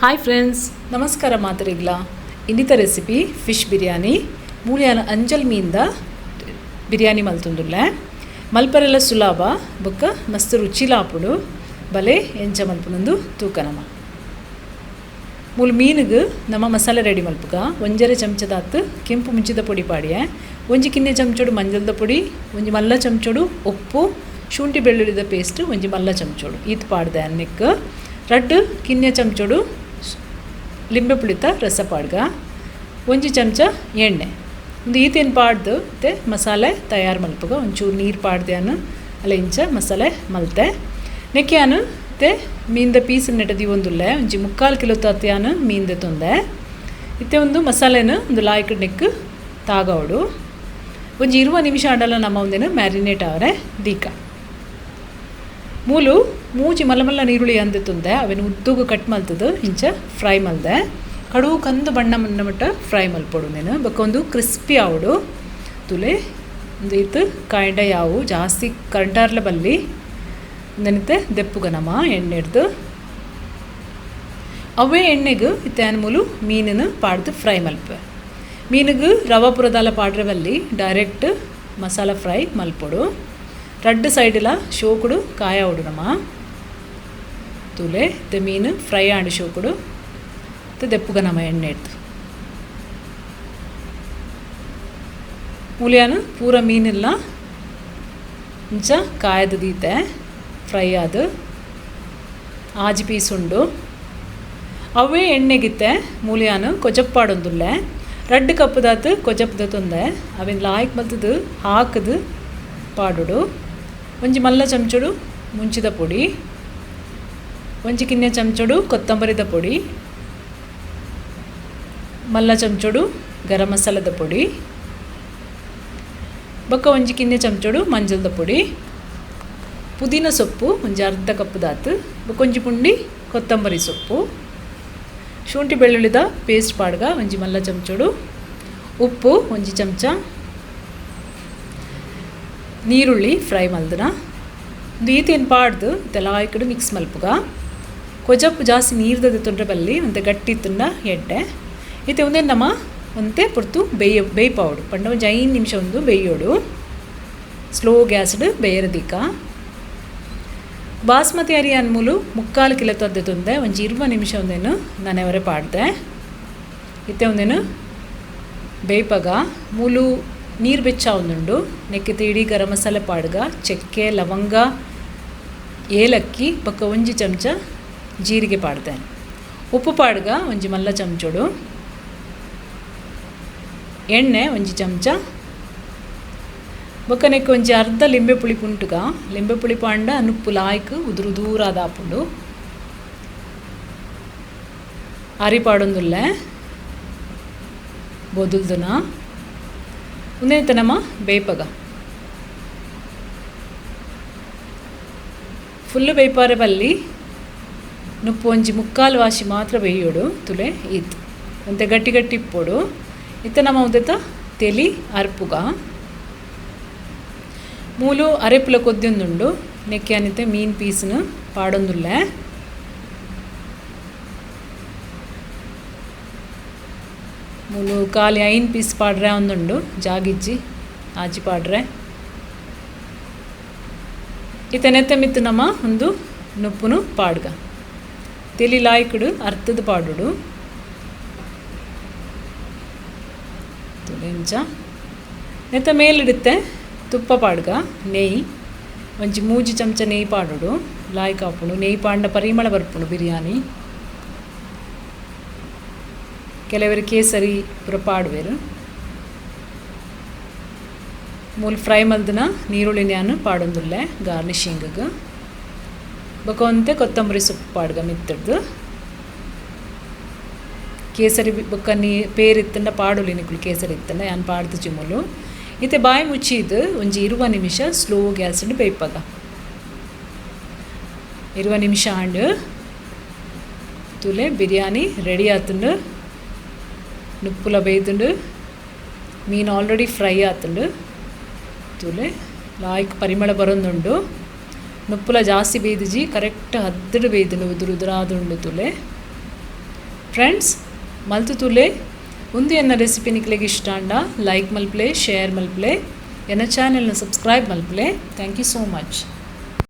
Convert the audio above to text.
Hi friends, ನಮಸ್ಕಾರ ಮಾತರಿಗ್ಲ. ಇನ್ನಿತ recipe fish biryani. ಮೂಲಿಯಾನ ಅಂಜಲ್ ಮೀನ್ದ biryani ಮಲ್ತುಂದುಲ್ಲೆ. ಮಲ್ಪರೆಲ್ಲ ಸುಲಾಭ ಬೊಕ್ಕ ಮಸ್ತ್ ರುಚಿಲಾಪುಡು. ಬಲೆ ಎಂಚ ಮಲ್ಪುನಂದು ತೂಕನಮ. ಮೂಲು ಮೀನುಗು ನಮ್ಮ ಮಸಾಲೆ ರೆಡಿ ಮಲ್ಪುಗ. 1.5 ಚಮಚದಾತ್ ಕೆಂಪು ಮುಂಚಿದ ಪೊಡಿ ಪಾಡಿಯೆ, 1 ಕಿನ್ನೆ ಚಮಚೋಡು ಮಂಜಲ್ದ ಪೊಡಿ, 1 ಮಲ್ಲ ಚಮಚೋಡು ಉಪ್ಪು, ಶುಂಠಿ ಬೆಳ್ಳುಳ್ಳಿದ ಪೇಸ್ಟ್ 1 ಮಲ್ಲ ಚಮಚೋಡು ಈತ್ ಪಾಡ್ದೆ. ಅನ್ನಿಕ್ 2 ಕಿನ್ನೆ ಚಮಚೋಡು ಲಿಂಬೆ ಪುಳಿತ ರಸ ಪಾಡ್ಗ, 1 ಚಮಚ ಎಣ್ಣೆ. ಒಂದು ಈತೇನು ಪಾಡ್ದು ಮತ್ತು ಮಸಾಲೆ ತಯಾರು ಮಲ್ಪುಗ. ಒಂಚೂರು ನೀರು ಪಾಡ್ದೆ ಅನ್ನು ಅಲ್ಲ ಇಂಚ ಮಸಾಲೆ ಮಲ್ತೆ. ನೆಕ್ಯಾನು ಇತ್ತೆ ಮೀನ್ದ ಪೀಸ್ ನೆಟದಿ ಒಂದುಲ್ಲೆ. ಒಂಜಿ 3/4 ಕಿಲೋ ತಾತ್ಯಾನು ಮೀನ್ದ ತೊಂದೆ. ಇತ್ತೆ ಒಂದು ಮಸಾಲೆನ ಒಂದು ಲಾಯ್ಕ್ ನೆಕ್ ತಾಗವಡು. ಒಂಜಿ 20 ನಿಮಿಷ ಆಂಡಲ ನಮ್ಮ ಒಂದೇನು ಮ್ಯಾರಿನೇಟ್ ಅವರೆ ದೀಕ. ಮೂಲು ಮೂಜಿ ಮಲ್ಲ ಮಲ್ಲ ನೀರುಳ್ಳಿ ಅಂದ ತುಂದೆ. ಅವೆನ್ ಉದ್ದುಗು ಕಟ್ ಮಲ್ತದು ಇಂಚ ಫ್ರೈ ಮಲ್ದೆ. ಕಡುವು ಕಂದು ಬಣ್ಣ ಮಣ್ಣ ಮಟ್ಟ ಫ್ರೈ ಮಲ್ಪೊಡು ನೇನು. ಬೊಕ್ಕ ಒಂದು ಕ್ರಿಸ್ಪಿ ಆವಡು. ತುಲೆ ಒಂದು ಇತ್ತು ಕಾಂಡ ಯಾವು ಜಾಸ್ತಿ ಕಂಟಾರ್ಲ ಬಲ್ಲಿ ನೆನತೆ ದೆಪ್ಪುಗ ನಮ್ಮ ಎಣ್ಣೆ ಹಿಡ್ದು. ಅವೇ ಎಣ್ಣೆಗೆ ಇತ್ತೆ ಮೂಲು ಮೀನನ್ನು ಪಾಡ್ದು ಫ್ರೈ ಮಲ್ಪೆ. ಮೀನಿಗೆ ರವಾ ಪುರದಾಲ ಪಾಡ್ರೆ ಬಲ್ಲಿ, ಡೈರೆಕ್ಟ್ ಮಸಾಲ ಫ್ರೈ ಮಲ್ಪೊಡು. 2 ಸೈಡ್ಲ ಶೋಕುಡು ಕಾಯ ನಮ್ಮ. ತೂಲೆ ಇತ್ತೆ ಮೀನು ಫ್ರೈ ಆಂಡ್ ಶೋಕುಡು ಇತ್ತೆ ದೆಪ್ಪುಗ ನಮ್ಮ ಎಣ್ಣೆ ಇಡ್ದು. ಮೂಲಿಯಾನು ಪೂರ ಮೀನೆಲ್ಲ ಇಂಚ ಕಾಯದ ದೀತೆ ಫ್ರೈ ಆದು ಆಜಿ ಪೀಸ್ ಉಂಡು. ಅವೇ ಎಣ್ಣೆಗಿತ್ತೆ ಮೂಲಿಯಾನು ಕೊಜಪ್ಪಾಡೊಂದುಲ್ಲೆ. 2 ಕಪ್ಪುದಾತು ಕೊಜಪ್ಪದ ತೊಂದೆ. ಅವೆನ್ ಲಾಯ್ಕ್ ಮಲ್ತದು ಹಾಕದು ಪಾಡುಡು. ಒಂಜಿ ಮಲ್ಲ ಚಮಚೋಡು ಮುಂಚಿದ ಪೊಡಿ, 1 ಕಿನ್ನೆ ಚಮಚೋಡು ಕೊತ್ತಂಬರಿದ ಪೊಡಿ, ಮಲ್ಲ ಚಮಚೋಡು ಗರಂ ಮಸಾಲದ ಪೊಡಿ, ಬೊಕ್ಕ 1 ಕಿನ್ನೆ ಚಮಚೋಡು ಮಂಜಲ್ದ ಪೊಡಿ, ಪುದೀನ ಸೊಪ್ಪು ಒಂಜಿ ಅರ್ಧ ಕಪ್ಪುದಾತು, ಬೊಕ್ಕ ಒಂಜಿ ಪುಂಡಿ ಕೊತ್ತಂಬರಿ ಸೊಪ್ಪು, ಶುಂಠಿ ಬೆಳ್ಳುಳ್ಳಿದ ಪೇಸ್ಟ್ ಪಾಡ್ಗ ಒಂಜಿ ಮಲ್ಲ ಚಮಚೋಡು, ಉಪ್ಪು 1 ಚಮಚ, ನೀರುಳ್ಳಿ ಫ್ರೈ ಮಲ್ದನ ಒಂದು ಈತೇನು ಪಾಡ್ದು ಇತ್ತೆಲ್ಲ ಈ ಮಿಕ್ಸ್ ಮಲ್ಪುಗ. ಕೊಜಪ್ಪು ಜಾಸ್ತಿ ನೀರ್ದದ ತೊಂದರೆ ಬಲ್ಲಿ ಒಂತೆ ಗಟ್ಟಿ ತುಂಡ ಎಡ್ಡೆ. ಇತ್ತೆ ಒಂದೇ ನಮ್ಮ ಒಂತೆ ಪೊರ್ತು ಬೇಯ ಬೇಯ್ಪಾವಡು ಪಂಡ ಒಂಜಿ 5 ನಿಮಿಷ ಒಂದು ಬೇಯೋಡು. ಸ್ಲೋ ಗ್ಯಾಸ್ಡ್ ಬೇಯರದಿಕ್ಕ. ಬಾಸ್ಮತಿ ಅರಿ ಅನ್ಮೂಲು 3/4 ಕಿಲೋ ತದ್ದೆ ತೊಂದೆ. ಒಂಜಿ 20 ನಿಮಿಷ ಒಂದೇನು ನನೆವರೆ ಪಾಡ್ದೆ. ಇತ್ತೆ ಒಂದೇನು ಬೇಯ್ಪಗ. ಮೂಲು ನೀರು ಬೆಚ್ಚ ಒಂದುಂಡು. ನೆಕ್ಕಿತ ಇಡೀ ಗರಂ ಮಸಾಲೆ ಪಾಡ್ಗ, ಚಕ್ಕೆ ಲವಂಗ ಏಲಕ್ಕಿ ಬೊಕ್ಕ 1 ಚಮಚ ಜೀರಿಗೆ ಪಾಡ್ದೆ. ಉಪ್ಪು ಪಾಡ್ಗ ಒಂಜಿ ಮಲ್ಲ ಚಮಚೋಡು, ಎಣ್ಣೆ 1 ಚಮಚ, ಬೊಕ್ಕ ನೆಕ್ಕ್ ಒಂಜಿ ಅರ್ಧ ಲಿಂಬೆ ಪುಳಿ ಪುಂಟುಗ. ಲಿಂಬೆ ಪುಳಿ ಪಾಂಡ ನುಪ್ಪು ಲಾಯ್ಕ್ ಉದುರು ದೂರಾದ ಆಪುಂಡು. ಅರಿ ಪಾಡೊಂದುಲ್ಲೆ ಬೊದುಲ್ದುನ ಉಂದೆತ ನಮ್ಮ ಬೇಯ್ಪಗ. ಫುಲ್ಲು ಬೇಯ್ಪಾರೆ ಬಲ್ಲಿ, ನುಪ್ಪು ಒಂಜಿ 3/4 ವಾಶಿ ಮಾತ್ರ ಬೇಯೋಡು. ತುಲೆ ಈತ್ ಒಂತೆ ಗಟ್ಟಿ ಗಟ್ಟಿ ಇಪ್ಪೊಡು. ಇತ್ತೆ ನಮ್ಮ ಉಂದೆತ ತೆಲಿ ಅರ್ಪುಗ. ಮೂಲು ಅರೆಪುಲ ಕೊದ್ಯೊಂದುಂಡು. ನೆಕ್ಕೆ ಅನಿತೆ ಮೀನ್ ಪೀಸ್ನ ಪಾಡೊಂದುಲ್ಲೆ. ಮೂಲು ಖಾಲಿ 5 ಪೀಸ್ ಪಾಡ್ರೆ ಒಂದುಂಡು. ಜಾಗಿಜ್ಜಿ ಆಜಿ ಪಾಡ್ರೆ. ಇತ್ತೆ ನೆತ್ತೆ ಮಿತ್ತು ನಮ್ಮ ಒಂದು ನುಪ್ಪುನು ಪಾಡ್ಗ. ತೆಲಿ ಲಾಯ್ಕುಡು ಅರ್ಥದ ಪಾಡುಡು. ಇಂಚ ನೆತ್ತ ಮೇಲಿಡುತ್ತೆ ತುಪ್ಪ ಪಾಡ್ಗ. ನೆಯ್ ಒಂಜಿ 3 ಚಮಚ ನೆಯ್ ಪಾಡುಡು. ಲಾಯ್ಕ್ ಆಪುಂಡು. ನೆಯ್ ಪಾಂಡ ಪರಿಮಳ ಬರ್ಪುಂಡು ಬಿರಿಯಾನಿ. ಕೆಲವರು ಕೇಸರಿ ಪೂರ ಪಾಡುವೆರು. ಮೂಲು ಫ್ರೈ ಮಲ್ದಿನ ನೀರುಳ್ಳಿ ನ್ಯಾನು ಪಾಡೊಂದುಲ್ಲೆ ಗಾರ್ನಿಷಿಂಗ್. ಬೊಕ್ಕ ಒಂತೆ ಕೊತ್ತಂಬರಿ ಸೊಪ್ಪು ಪಾಡ್ಗ ಮಿತ್ತಡ್ದು. ಕೇಸರಿ ಬೊಕ್ಕ ನೀ ಪೇರು ಇತ್ತಂಡ ಪಾಡೊಲಿ ನಿಕುಲು. ಕೇಸರಿ ಇತ್ತಂಡ ಯಾನ್ ಪಾಡ್ದು ಚಿಮುಲು. ಇತ್ತೆ ಬಾಯಿ ಮುಚ್ಚಿದ್ದು ಒಂಜಿ 20 ನಿಮಿಷ ಸ್ಲೋ ಗ್ಯಾಸ್ ಬೇಯ್ಪಗ. 20 ನಿಮಿಷ ಆಂಡ್ ತುಲೆ ಬಿರಿಯಾನಿ ರೆಡಿ ಆತುಂಡು. ನುಪ್ಪುಲ ಬೇಯ್ದುಂಡು. ಮೀನು ಆಲ್ರೆಡಿ ಫ್ರೈ ಆತುಂಡು. ತುಲೆ ಲಾಯ್ಕ್ ಪರಿಮಳ ಬರೊಂದುಂಡು. ನುಪ್ಪುಲ ಜಾಸ್ತಿ ಬೇಯ್ದಿಜಿ, ಕರೆಕ್ಟ್ ಹದ್ದುಡು ಬೇಯ್ದುಂಡು, ಉದುರು ಉದುರಾದುಂಡು. ತುಲೆ ಫ್ರೆಂಡ್ಸ್, ಮಲ್ತು ತುಲೆ. ಉಂದು ಎನ್ನ ರೆಸಿಪಿ ನಿಕ್ಲೆಗ್ ಇಷ್ಟ ಆಂಡ ಲೈಕ್ ಮಲ್ಪಲೆ, ಶೇರ್ ಮಲ್ಪಲೆ, ಎನ್ನ ಚಾನೆಲ್ನ subscribe ಮಲ್ಪಲೆ. Thank you so much.